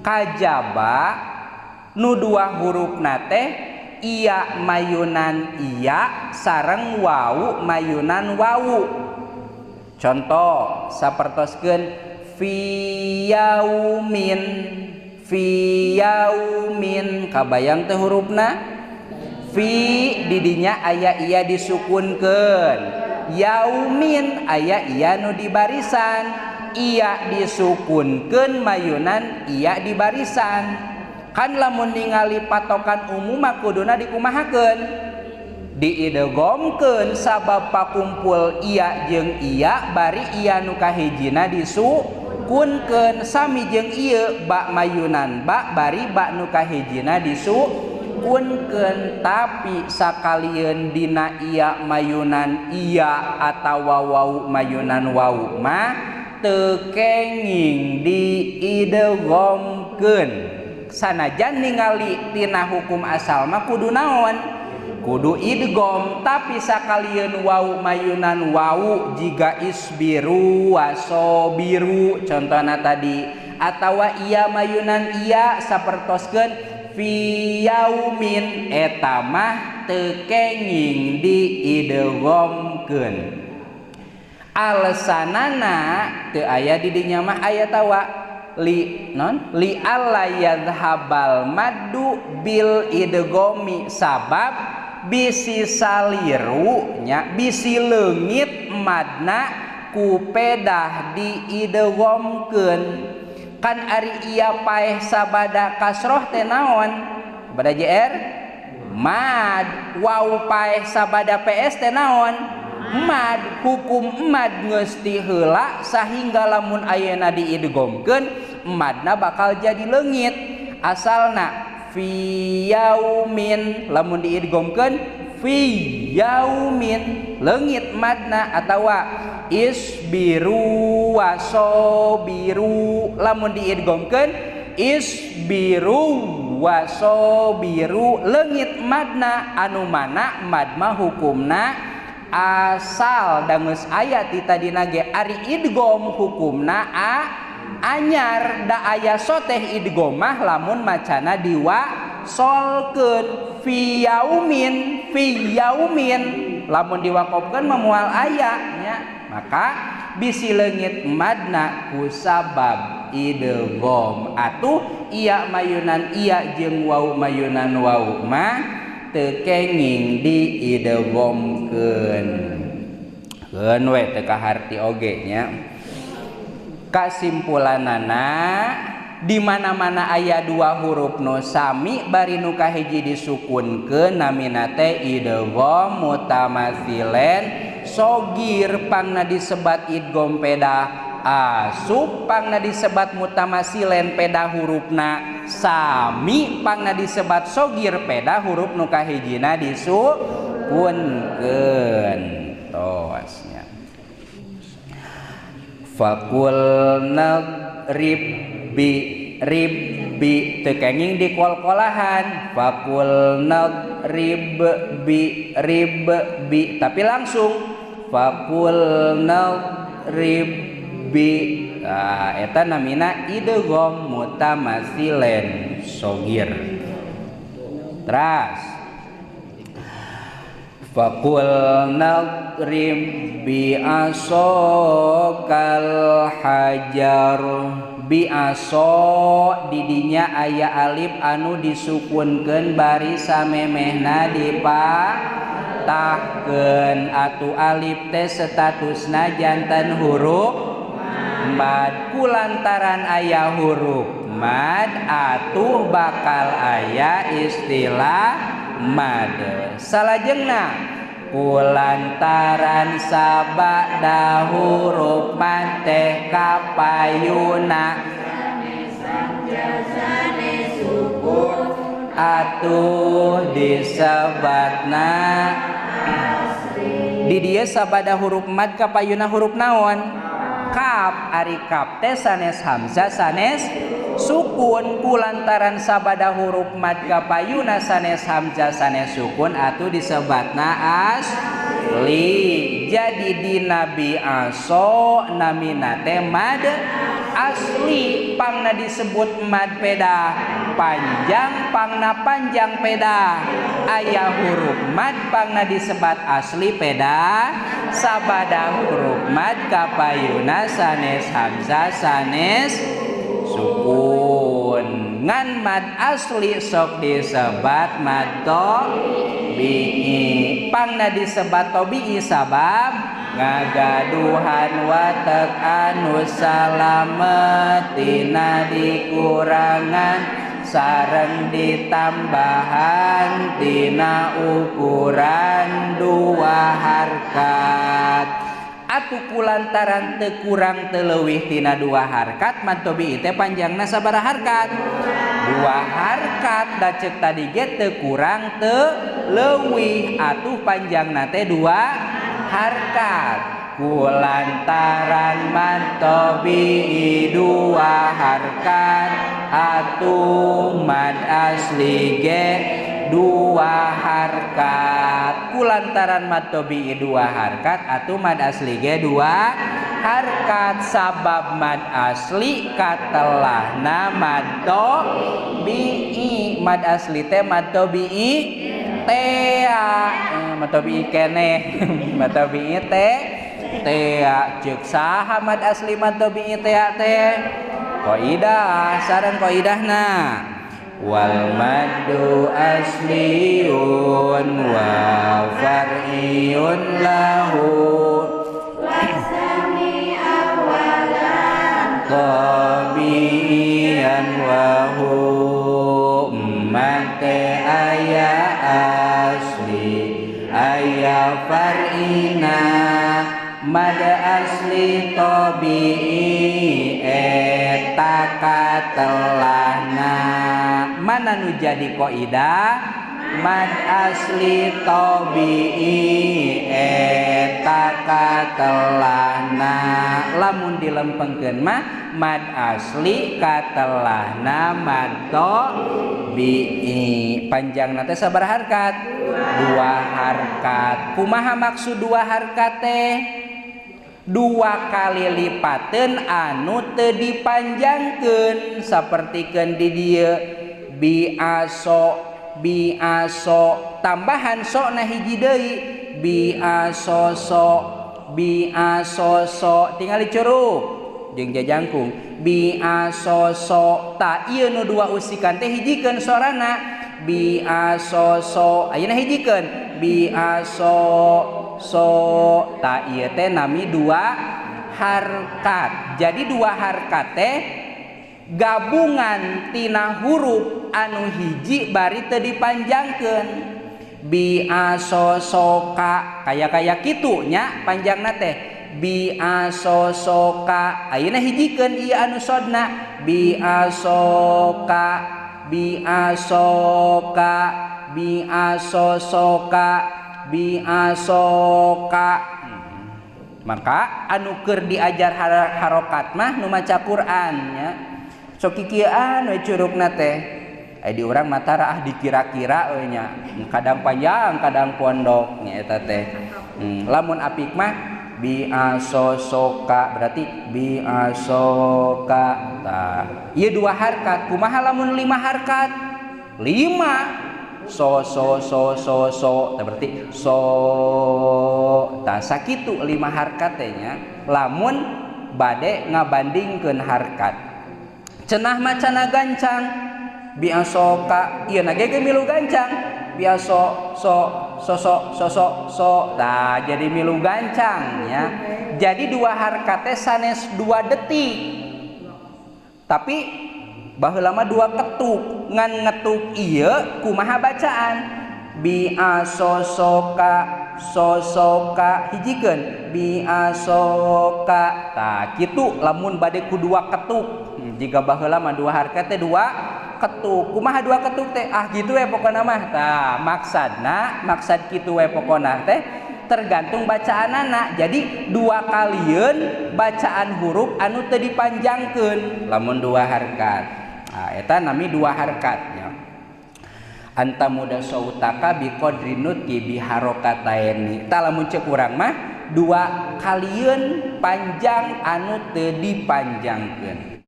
Kajaba nu dua hurufna teh iya mayunan iya sareng wau mayunan wau. Contoh sapertoskeun fi yaumin, fi yaumin, kabayang teh hurufna fi didinya aya iya disukunkeun, yaumin aya iya nu di barisan, iya disukunkeun mayunan iya di barisan. Kan lamun ningali patokan umum mah kuduna dikumahakeun, diidghamkeun sabab pakumpul iya jeung iya bari iya nu kahijina disukunkeun sami jeung ieu ba mayunan ba bari ba nu kahijina disukunkeun. Tapi sakalieun dina iya mayunan iya atawa wau mayunan wau mah teu kenging diidghamkeun. Sanajan ningali tina hukum asal mah kudu naon, kudu idgham, tapi sakalieun wau mayunan wau jiga isbiru wasobiru contohna tadi, atawa iya mayunan iya sapertoskeun fi yaumin, eta mah teu kenging diidghamkeun. Alasanana teu aya di dinya mah aya tawa li non li alla yadhhabal maddu bil idghami, sabab bisi saliru nya bisi leungit madna ku pedah diidghamkeun. Kan ari iya paeh sabada kasroh teh naon bada jr mad, wau paeh sabada ps teh naon mad. Hukum mad geus ti heula sahingga lamun ayeuna diidghamkeun madna bakal jadi leungit. Asalna fi yaumin, lamun diidghamkeun fi yaumin leungit madna, atawa isbiru wasobiru, lamun diidghamkeun isbiru wasobiru leungit madna. Anu mana mad mah hukumna asal dangeus aya ti tadina ge ari idgham hukumna a anyar, da aya soteh idgham mah lamun macana diwasolkeun fi yaumin, fi yaumin lamun diwakofkeun mah moal aya nya, maka bisi leungit madna ku sabab idgham. Atuh iya mayunan iya jeung wau mayunan wau mah teu kenging diidghamkeun. Keun we teu kaharti oge nya. Kasimpulanana di mana-mana aya dua huruf nu sami bari nu kahiji disukunkeun namina teh idgham mutamatsilen sogir, pangna disebat idgham peda asup, pangna disebat mutamatsilen peda hurufna sami, pangna disebat sogir peda huruf nu kahijina disukunkeun. Tos nya. Fakul nadrib bi ribbi teu kenging dikol-kolahan, fakul nadrib bi ribbi, tapi langsung fakul nadrib bi. Nah, eta namina idgham mutamatsilen sogir. Teras fakul nadrib bi asokal hajar, bi aso didinya aya alif anu disukunkeun bari samemehna dipatahkeun, atuh alif teh statusna janten huruf mad, kulantaran aya huruf mad atuh bakal aya istilah mad. Salajengna kulantaran sabada huruf mad teh kapayuna atuh disebatna di dieu sabada huruf mad kapayuna huruf naon? Kap. Ari kap teh sanes hamzah sanes sukun, kulantaran sabada huruf mad kapayuna sanes hamzah sanes sukun atuh disebatna asli. Jadi di nabi aso namina teh mad Asli pangna disebut mad peda panjang, pangna panjang peda aya huruf mad pangna disebat asli peda sabada huruf mad kapayuna sanes hamzah sanes sukun. Ngan mad asli sok disebat mad tobi'i, pangna disebat tobi'i sabab ngagaduhan watek anu salamet tina dikurangan sareng ditambahan tina ukuran dua harkat. Atuh kulantaran teu kurang teu leuwih tina dua harkat mad tobi'i teh panjangna sabaraha harkat? Dua harkat. Da ceuk tadi ge teu kurang teu leuwih, atuh panjangna teh dua harkat. Kulantaran mad tobi'i dua harkat atuh mad asli ge dua harkat. Kulantaran mad tobi'i dua harkat atuh mad asli ge dua harkat, sabab mad asli katelahna mad tobi'i. Mad asli teh mad tobi'i tea, mad tobi'i keneh, mad tobi'i teh tea. Ceuk saha mad asli mad tobi'i tea teh? Kaidah sareng kaidahna wal maddu asliyun wa far'iyun lahu wasami awalan tabi'iyan wa hu mate aya asli aya far'ina mad asli tabi'i eta katelahna. Mana nu jadi kaidah? Mad asli tabi'i eta katelahna. Lamun dilempengkeun mah mad asli katelahna mad tabi'i. Panjangna teh sabaraha harkat? Dua harkat. Kumaha maksud dua harkat teh? Dua kali lipateun anu teu dipanjangkeun, sapertikeun di dieu bi aso bi aso, tambahan so na hiji deui bi aso so bi aso so, tingali curug jeung jajangkung bi aso so. Ta ieu nu dua usikan teh hijikeun sorana bi aso so, ayeuna hijikeun bi aso so. Ta ieu teh nami dua harkat. Jadi dua harkat teh gabungan tina huruf anu hiji bari teu dipanjangkeun. Bi aso soka kaya-kaya kitu nya panjangna teh bi aso soka. Ayeuna hijikeun ieu anu sodna bi asoka bi asoka bi aso soka bi asoka. Maka anu keur diajar harokat mah nu maca Quran nya sok kikieuan we curugna teh. Ai di urang mah tara ah dikira-kira we nya, kadang panjang kadang pondok nya eta teh. Lamun apik mah bi aso soka berarti bi asoka. Tah ieu dua harkat. Kumaha lamun lima harkat? Lima so so so so so, tah berarti so. Tah sakitu lima harkat teh nya lamun bade ngabandingkeun harkat. Cenah macana gancang bi asoka, ieu na ge milu gancang bi aso so so so so so so. Tah jadi milu gancang nya. Jadi dua harkat teh sanes 2 detik, tapi baheula mah dua ketuk. Ngan ngetuk ieu kumaha bacaan bi aso soka so soka, hijikeun bi asoka. Tah kitu lamun bade ku dua ketuk. Jika baheula mah dua harkat teh dua ketuk. Kumaha dua ketuk teh? Ah gitu we pokona mah. Tah maksudna maksud kitu we pokona teh tergantung bacaanana. Jadi dua kalieun bacaan huruf anu teu dipanjangkeun lamun dua harkat. Nah, eta nami dua harkat nya. Anta muda sautaka bi qadri nutqi bi harokataini. Tah lamun ceuk urang mah Dua kalieun panjang anu teu dipanjangkeun.